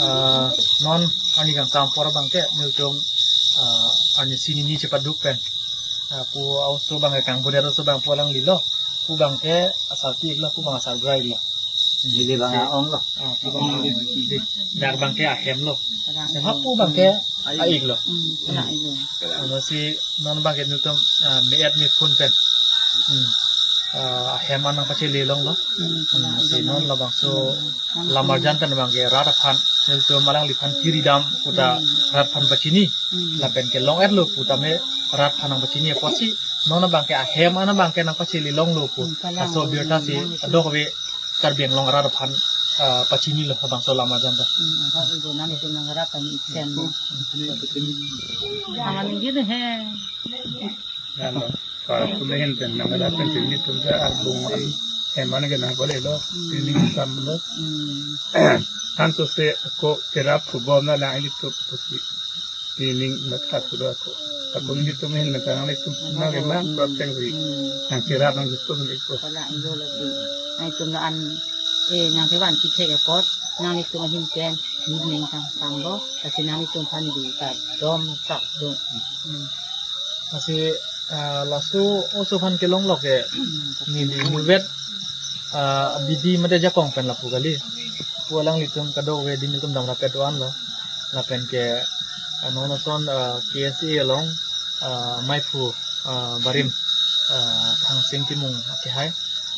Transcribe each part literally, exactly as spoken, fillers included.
Ah, non arni kangsam apor abangke nelitum, ah, arnisi hini chepaduk pen, ah, pu a-oso abangke kangbudet oso abang pu alanglilo. Pu abangke asar ti-iklo, pu abang asar bra-iklo. Neli abang a-ong lo. Ah, pu abang a-ong. Di, dak abangke ahem lo. Seha pu abangke a-iklo. Hmm, hmm. Lasi non abangke nelitum, ah, me-et mephun pen, hmm, ah, ahem an nangpachele longlo. Hmm, hmm, lasi non labangso lamarjan pen abangke rat aphan, nelitum alangliphan kiridam puta, hmm, rat aphan pachini. Hmm. Lapen ke long-etlo putame rat aphan nangpachini apotsi non abangke ahem an abangke nangpachele longlo pu. Hmm, kalang. Laso abirta si, hmm, kadokave Karbi Anglong arat aphan, ah, pachinilo labangso lamarjan ta. Hmm, ha, ibu nang itu nang rat kami iksen mo. Tangan ini he. Ano, para kumahin pen nang rat pen sini tunja album an. Eman ke nangpalelo, hmm, tini samlo. Hmm. Hanso se ako kerap football na lang itu pusi. Sining matha sudah ako. Ako nelitum ahin nang nanglitum na ke ma protect ri. Hmm. Nangcherap nangchitu nelitum. Pala indo lagi. Nanglitum la an, eh, nangkevan kithek apot, nanglitum ahin pen, ni neng kangsam lo, lasi nanglitum aphan dukadom chak do. Hmm. Lasi, ah, laso oso aphan kelong lo ke, hmm, neli inutvet, ah, Didi mate ajakong pen lapu kali. Pu alanglitum kadokave dei nelitum damrapet do-an lo. Lapen ke, ah, non ason, ah, K S A along, ah, maiphu, ah, barim, ah, Thangsing Timung akehai.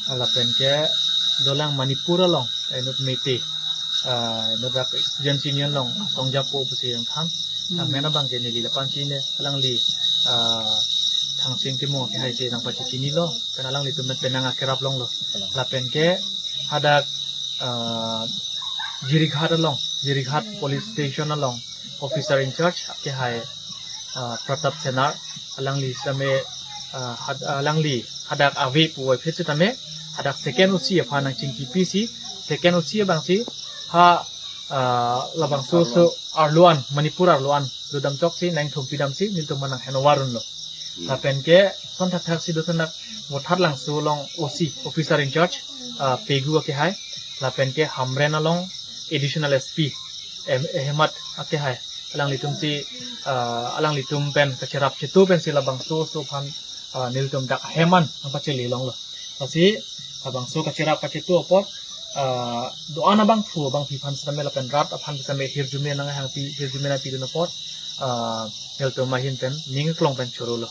Ah, lapen ke dolang Manipur along, eh, inut Meitei, ah, inut dak Students' Union along asong japo pusi nangthan. Hmm. Amen abangke neli lapu-an chini alangli, ah, Thangsing Timung akehai si nangpachichinilo. Pen alanglitum pen nang akerap longlo. Lapen ke hadak, ah, Jirighat along, Jirighat Police Station along officer in charge akehai, ah, Pratap Senar, alangli same, ah, had-, alangli hadak ave puvoiphit sitame hadak second O C aphan nangchingkipi si, second O C abang si ha, ah, labangso oso arlo an, Manipur arlo an dodam chok si nangthumpidam si nelitum aphan nang handover unlo. Hmm. Lapen ke ason thakthak si dothanak Vothatlangso along O C, officer in charge, ah, Pegu akehai. Lapen ke Hamren along additional S P, em, Ahemad akehai. Alanglitum si, ah, alanglitum pen kacherap chetu pensi labangso oso aphan, ah, nelitum dak ahem an nangpachele longlo. Lasi labangso kacherap kachetu apot, ah, do-an abangphu abangpi aphan sitame lapen rat aphan sitame hirjume nanghangpi, hirjume nangpidun apot, ah, nelitum ahin pen ning klong pen chorolo.